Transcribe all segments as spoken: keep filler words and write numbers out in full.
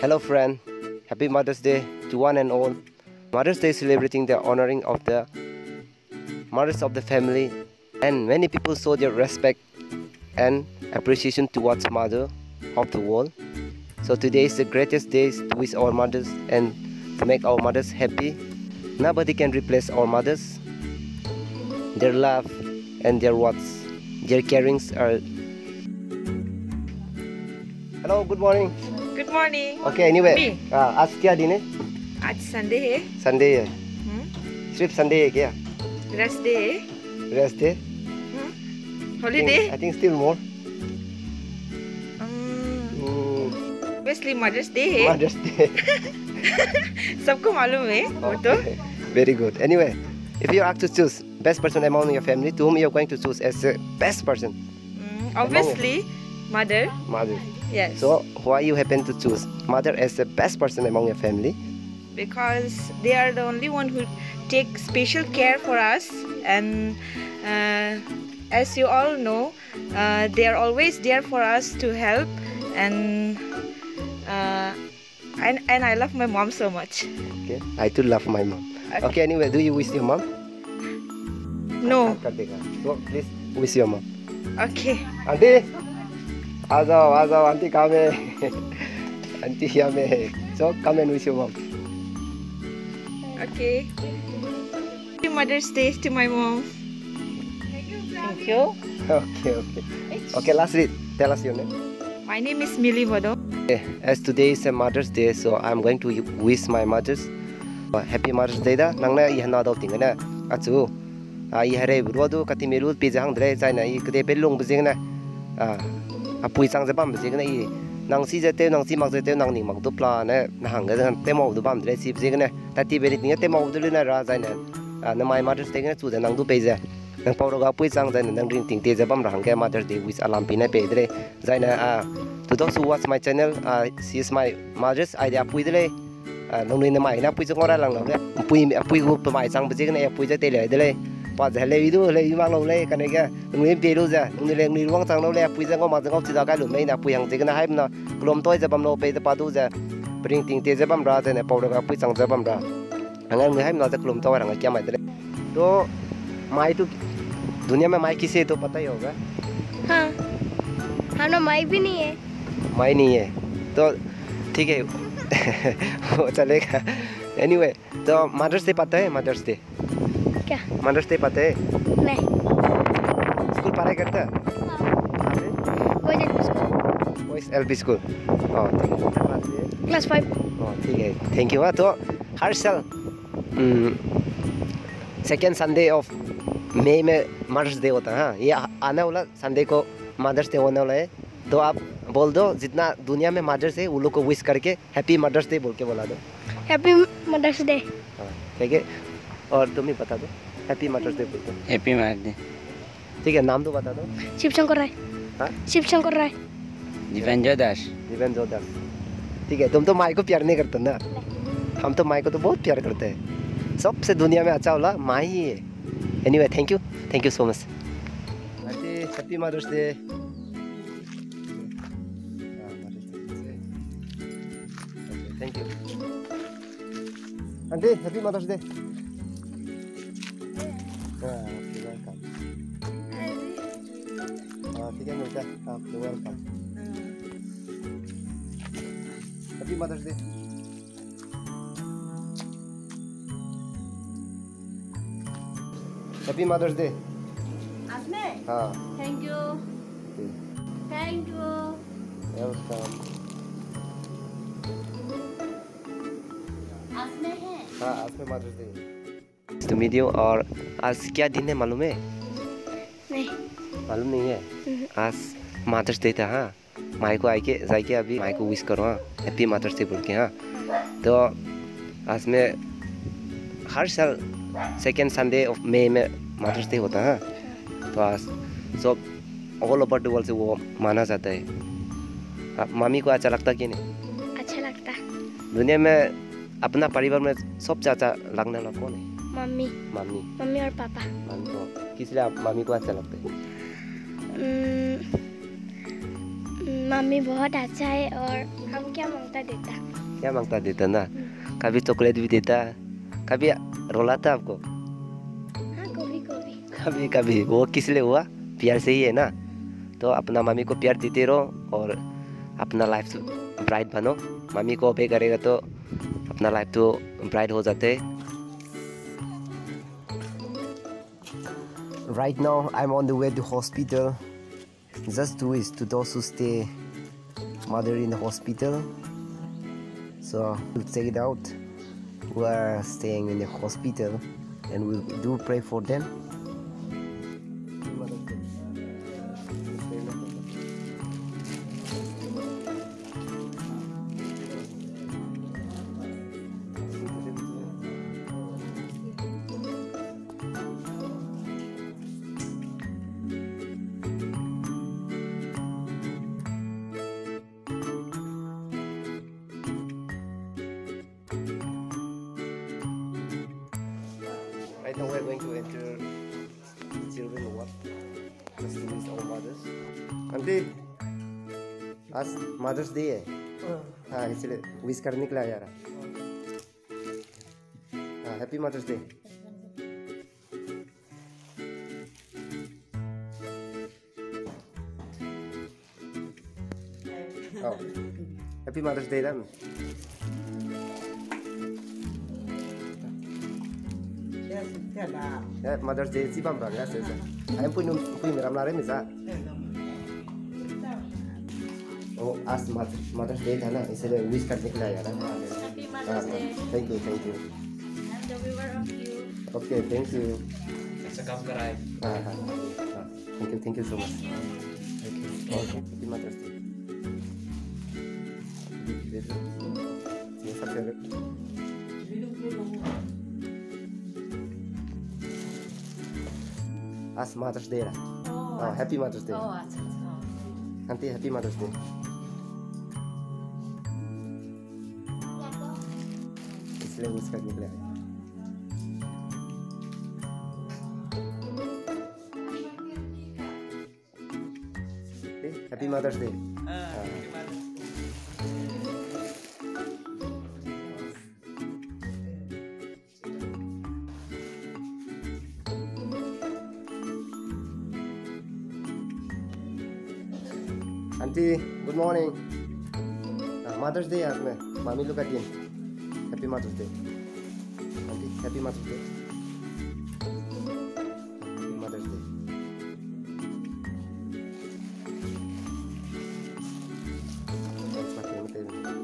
Hello, friend. Happy Mother's Day to one and all. Mother's Day celebrating the honoring of the mothers of the family, and many people show their respect and appreciation towards mother of the world. So today is the greatest day to wish our mothers and to make our mothers happy. Nobody can replace our mothers. Their love and their words, their carings are. Hello, good morning. Good morning. Okay, anyway. Me. Ah, आज क्या दिन है? आज Sunday है। Sunday है। हम्म। सिर्फ Sunday है क्या? Rest day है। Rest day? Hmm. Holiday? I think, I think still more. Hmm. Hmm. Obviously Mother's Day है। Mother's Day। सबको मालूम है, वो तो। Okay, very good. Anyway, if you have to choose best person among your family, to whom you are going to choose as the best person? Mm, among obviously, mother. Mother. Yes. So, why you happen to choose mother as the best person among your family? Because they are the only one who take special care for us, and, uh, as you all know, uh, they are always there for us to help, and, uh, and, and I love my mom so much. Okay, I too love my mom. Okay. Okay, anyway, do you wish your mom? No. कर देगा। So, please wish your mom. Okay. Aunty, आ जाओ, आ जाओ, aunty कहाँ में? Aunty यहाँ में है। So, come and wish your mom. Okay. Happy Mother's Day to my mom. Thank you. Okay, okay. Okay, lastly, tell us your name. My name is Millie Bodo. Okay, as today is a Mother's Day, so I'm going to wish my mothers, uh, Happy Mother's Day da. Nang ne i hena dau ting ne, achu. A, i herei bu rua du, kati mi lu pi ze hang de lei, zai ne i kede pe lung be ziegene. A, a pui chang ze bam be ziegene i. Nang si ze tew, nang si mak ze tew, nang ning mak du pla ne, na hangge ze tew mau du bam de lei, si be ziegene. Tati be ri ting ge tew mau du lu ne ra, zai ne. A, na mai Mother's Day gene chu ze nang du pei ze. Nang pau ra ga pui chang zai ne, nang ring ting te ze bam ra hangge Mother's Day wish alam pi ne pei de lei. Zai ne, a, to those who watch my channel, a, she is my mothers, I de a pui de lei. A, nangnui ne mai ne a pui ze ngau ra lang lau lei. Pui, a pui gu pe mai chang be ziegene a pui ze tei lei de lei. Pa ze heleu i du, heleu i mak lau lei, kane ge. Nangnui mpie lu ze, nangnui le nangnui wang chang lau lei, a pui ze ngau mak ze ngau chi da kai lu mei ne a pui hang ziegene haimna. Kelum toi ze bam lau pei ze pa du ze. Pe ring ting te ze bam ra, zai ne pau ra ga pui chang ze bam ra. Hangge nangnui haimna ze kelum toi hangge kia mai de lei. तो माई तो दुनिया में माई किसे तो पता ही होगा। हाँ, हम ना माई भी नहीं है। माई नहीं है, तो ठीक है, वो चलेगा। Anyway, तो मदर्स डे पता है? Mother's day. क्या? मदर्स डे पता है? नहीं। स्कूल पढ़ाई करता है? हाँ। कहाँ पे? Boys LP school. Boys LP school. हाँ, ठीक है। Class five. हाँ, ठीक है। Thank you। हाँ, तो हर साल हम्म, सेकंड संडे ऑफ मई में मदर्स डे होता है, हाँ। ये आ-, आने वाला संडे को मदर्स डे होने वाला है। तो आप बोल दो, जितना दुनिया में मदर्स है, वो लोग को विश करके हैप्पी मदर्स डे बोल के बोला दो। Happy Mother's Day। हाँ, ठीक है। और तुम भी बता दो, हैप्पी मदर्स डे बोल दो। Happy mother's day. ठीक है, नाम तो बता दो। शिव शंकर राय। हाँ? शिव शंकर राय। दीपेंद्र दास। दीपेंद्र दास। ठीक है, तुम तो माई को प्यार नहीं करते ना? नहीं। हम तो माई को तो बहुत प्यार करते हैं। सबसे दुनिया में अच्छा वाला माई ही है। Anyway, thank you। Thank you so much। Happy, happy Mother's Day। हाँ, Mother's Day। Okay, thank you। Aunty, happy Mother's Day। हाँ, okay, welcome। हाँ, ठीक है, मिलता है। हाँ, you're welcome। Happy Mother's Day। Happy Mother's Day। आज में? हाँ। Thank you। Okay। Thank you। Welcome। आज में है? हाँ, आज में मदर्स डे। तो मिदियो, और आज क्या दिन है मालूम है? नहीं। मालूम नहीं है? हम्म। आज मदर्स डे था, हाँ। माई को आइके, जाइके अभी माई को विश करो, हाँ। हैप्पी मदर्स डे बोल के, हाँ। तो आज में हर साल सेकंड संडे ऑफ मई में मदर्स डे होता है, हाँ। तो आज सब all over the world से वो माना जाता है। आप मम्मी को अच्छा लगता कि नहीं? अच्छा लगता। दुनिया में अपना परिवार में सबसे अच्छा लगने वाला कौन है? मम्मी। मम्मी। मम्मी और पापा। मम्मी को। किस लिए आप मम्मी को अच्छा लगता है? उम, उम, मम्मी बहुत अच्छा है और हम क्या मांगता देता। क्या मांगता देता ना? हम्म। कभी चॉकलेट भी देता, कभी रुलाता आपको। हाँ, कभी कभी। कभी कभी। वो किस लिए हुआ? प्यार से ही है ना? तो अपना मम्मी को प्यार देते रहो और अपना लाइफ ब्राइट बनो। मम्मी को ओबे करेगा तो अपना लाइफ तो ब्राइट हो जाते। Right now, I'm on the way to hospital. Just to wish to those who stay mother in the hospital. So we'll check it out. We are staying in the hospital and we do pray for them. Right now we're going to enter the children ward. Just to wish our mothers. Aunty, आज mother's day है। हाँ। हाँ, इसलिए विश करने के लिए आ रहा। हाँ, happy Mother's Day. Oh, happy Mother's Day, dan. Eh, Mother's Day chi bam bam ga se se. Ai pui num pui mi ram la re mi sa. Oh, आज मदर्स डे था ना, इसलिए विश करने के लिए आया था। Happy Mother's Day। Thank you, thank you। I'm the viewer of you। Okay, thank you। ऐसा काम कराए। हाँ, हाँ, हाँ। Thank you, thank you so much। Thank you। Okay, happy Mother's Day। ये सब फेवरेट। आज मदर्स डे रहा। Oh, हाँ, अच्छा। Happy Mother's Day। Oh, अच्छा, अच्छा। Aunty, happy Mother's Day। इसलिए विश करने के लिए आया। Happy Mother's Day। हाँ, हाँ। Happy Mother's Day। Aunty, good morning। Ah, Mother's Day आज में, मामी लोग का दिन। Happy Mother's Day। Aunty, happy Mother's Day। Happy Mother's Day। Thanks for coming। Okay, welcome।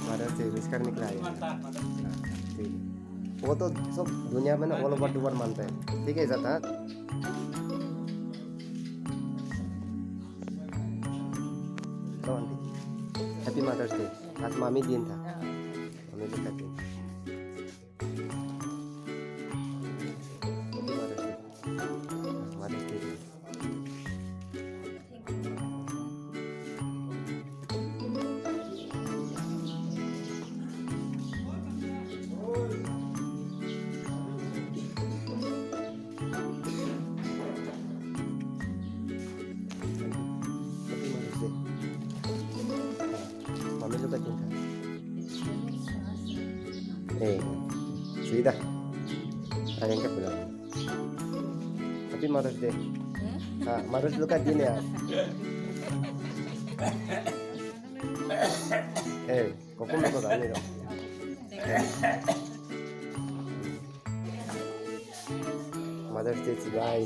Mother's Day wish करने के लिए आए हैं। ठीक है। वो तो सब दुनिया में ना, all over the world मानते हैं। ठीक है, जाता है। Come on, aunty। Happy Mother's Day। आज मामी दिन था। मामी दिन का दिन। Happy Mother's Day। Mother's Day। Happy Mother's Day। मामी लोग का दिन था। ए, सीधा। आ, इनका बुला। Happy Mother's Day। हाँ, मदर्स लोग का दिन है आज। ए, कोको में तो डालने दो। Mother's Day chibai.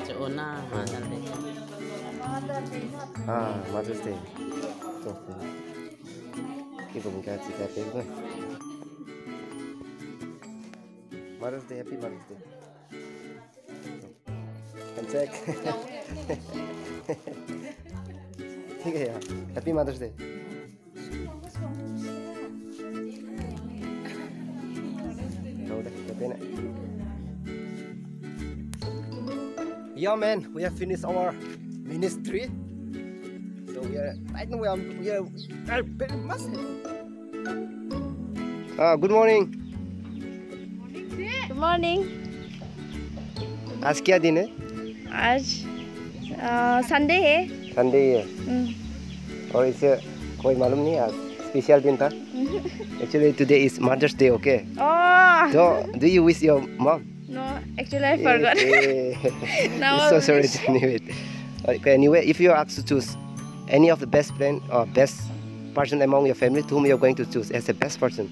Chuna, Mother's Day। हाँ, Mother's Day। तो, ये तो मुझे अच्छी तरह से। Mother's Day, happy Mother's Day। Handshake। ठीक है यार, happy Mother's Day। Yeah, man, we have finished our ministry. So we are right now we are, we are, we are very much happy. Ah, good morning. Good morning. आज क्या दिन है? आज, अ, संडे है। संडे है। हम्म। और इसे कोई मालूम नहीं आज स्पेशल दिन था। Actually, today is Mother's Day, okay? Oh. So, do you wish your mom? No, actually, I forgot. Eh, eh. Now it's so I sorry wish. Anyway. Okay, anyway, if you are asked to choose any of the best friend or best person among your family, to whom you are going to choose as the best person?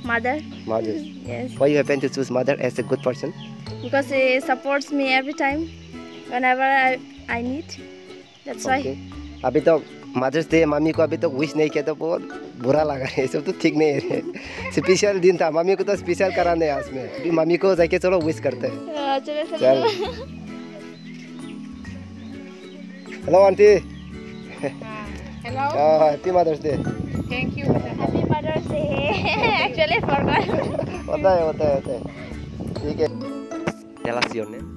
Mother. Mother. Yes. Why you happen to choose mother as a good person? Because she supports me every time, whenever I, I need. That's why. Okay. अभी तो mother's day mummy को अभी तो विश नहीं किया तो बहुत बुरा लगा है, ये सब तो ठीक नहीं है। स्पेशल दिन था, मम्मी को तो स्पेशल कराने हैं आज में। अभी मम्मी को जाके चलो विश करते हैं। हाँ, चलो, चलो। चल। Hello, aunty. Hello. Ah, happy Mother's Day. Thank you. Happy Mother's Day. Actually, I forgot. होता है, होता है, होता है। ठीक है। Tell us your name.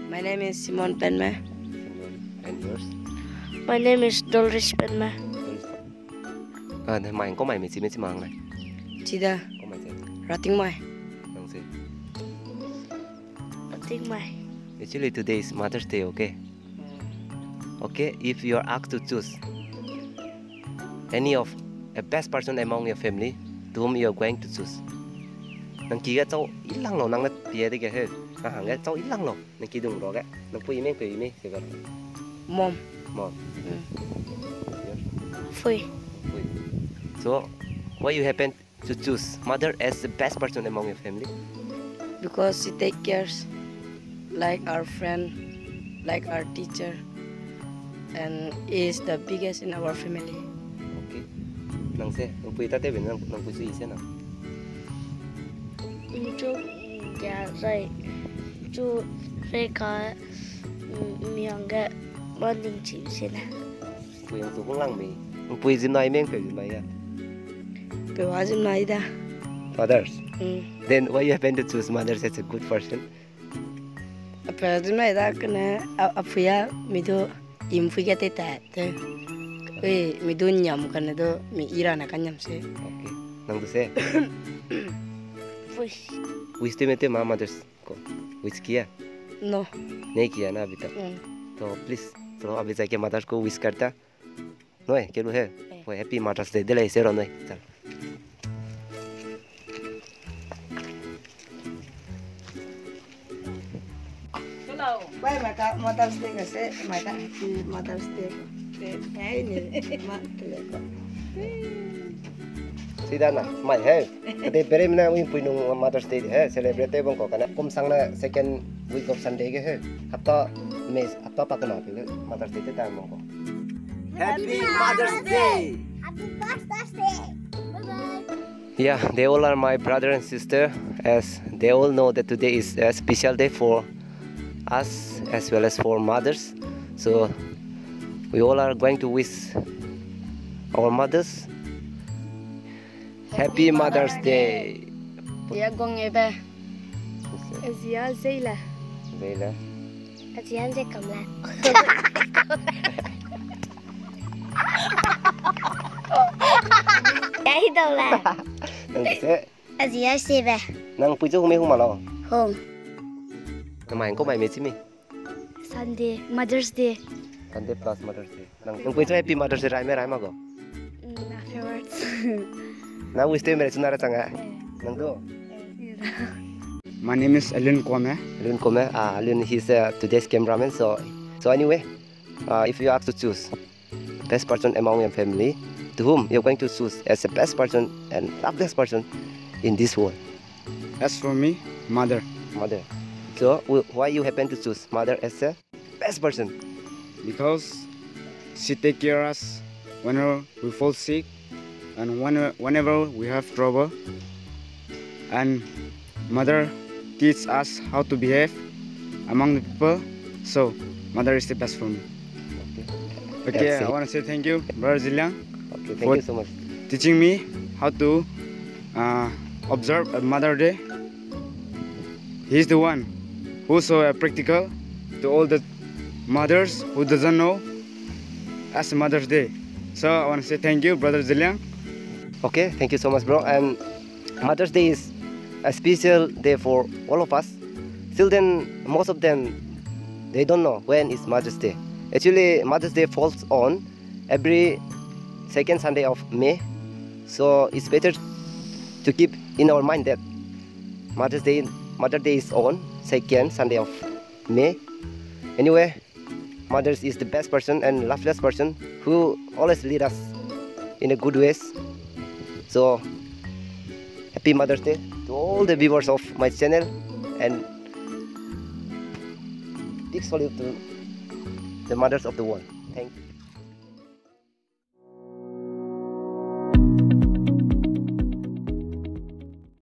My name is Simon Penme. Simon. And yours? My name is Dolris Penme. Ah, ne mai ko mai me chi me chi mang nai. Chi da. Ko mai chi. Rating mai. Nang chi. Rating mai. Actually, today is Mother's Day, okay? Okay, if you are asked to choose any of a best person among your family, to whom you are going to choose? Nang ki ge chau ilang lo, nang ne pie de ge he. Nang hang ge chau ilang lo, nang ki dung ro ge. Nang pui meng pui me se ga. Mom. Mom. Mm. Pui. Pui. So, why you happen to choose mother as the best person among your family? Because she take cares like our friend, like our teacher, and is the biggest in our family. Okay. Nang se, nang pui ta te ben nang, nang pui su i se na. Chu ya zai chu re ka, mm, miang ge bonding chi se na. Pui yang tu bung lang mi. Pui zim nai meng pe zim nai ya. Pe wa zim nai da. Fathers. Mm. Then why you happen to choose mothers as a good person? A pe zim nai da kene a, a pui ya mi du im pui ke te ta te. Ui, mi du nyam kene du mi ira na ka nyam se. Okay. Nang du se. Wish. Wish te me te ma mothers ko. Wish kia? No. Nei kia na abhi tak. Mm. To please, to abhi jaike mothers ko wish karta. Noi, ke lu he. Eh. Hoi, Happy Mother's Day de lei se ro noi. Chal. Hello. Why mata Mother's Day ka se, mata Happy Mother's Day. Hai ni, ma tele ko. Sida na, mai he. Kade bere mina wi pui nung Mother's Day he, celebrate te bang ko kana. Kum sang na second week of Sunday ge he. Hapta me, hapta pa kana pe Mother's Day te ta bang ko. Happy Mother's Day! Happy Mother's Day! Bye bye. Yeah, they all are my brother and sister. As they all know that today is a special day for us as well as for mothers. So we all are going to wish our mothers Happy Mother's Day. Ya gong ebe. Azia Zeila. Zeila. Azia Zekamla. Ya hi dau la. Nang se. Azia Sebe. Nang pui chu hung me hung ma lo. Hung. Namai ko mai me chi mi. Sunday, Mother's Day. Sunday plus Mother's Day. Nang, nang pui chu Happy Mother's Day rai me rai ma go. Mm, afterwards. Na wish te me chu na ra chang a. Eh. Nang du. Eh. My name is Alun Kwame. Alun Kwame. Ah, Alun, he's, uh, today's cameraman. So, so anyway, uh, if you have to choose best person among your family, to whom you're going to choose as the best person and loveliest person in this world? As for me, mother. Mother. So, wh-, why you happen to choose mother as a best person? Because she take care us whenever we fall sick and when, whenever we have trouble. And mother teach us how to behave among the people. So, mother is the best for me. Okay. Okay, that's it. I wanna say thank you, Brother Ziliang, okay, thank you so much, for teaching me how to, uh, observe a Mother Day. He's the one who show a practical to all the mothers who doesn't know as a Mother's Day. So I wanna say thank you, Brother Ziliang. Okay, thank you so much, bro. And Mother's Day is a special day for all of us. Still then, most of them they don't know when is Mother's Day. Actually, Mother's Day falls on every second Sunday of May. So it's better to keep in our mind that Mother's Day, Mother Day is on second Sunday of May. Anyway, mothers is the best person and loveliest person who always lead us in a good ways. So, happy Mother's Day to all the viewers of my channel and big salute to the mothers of the world. Thank you.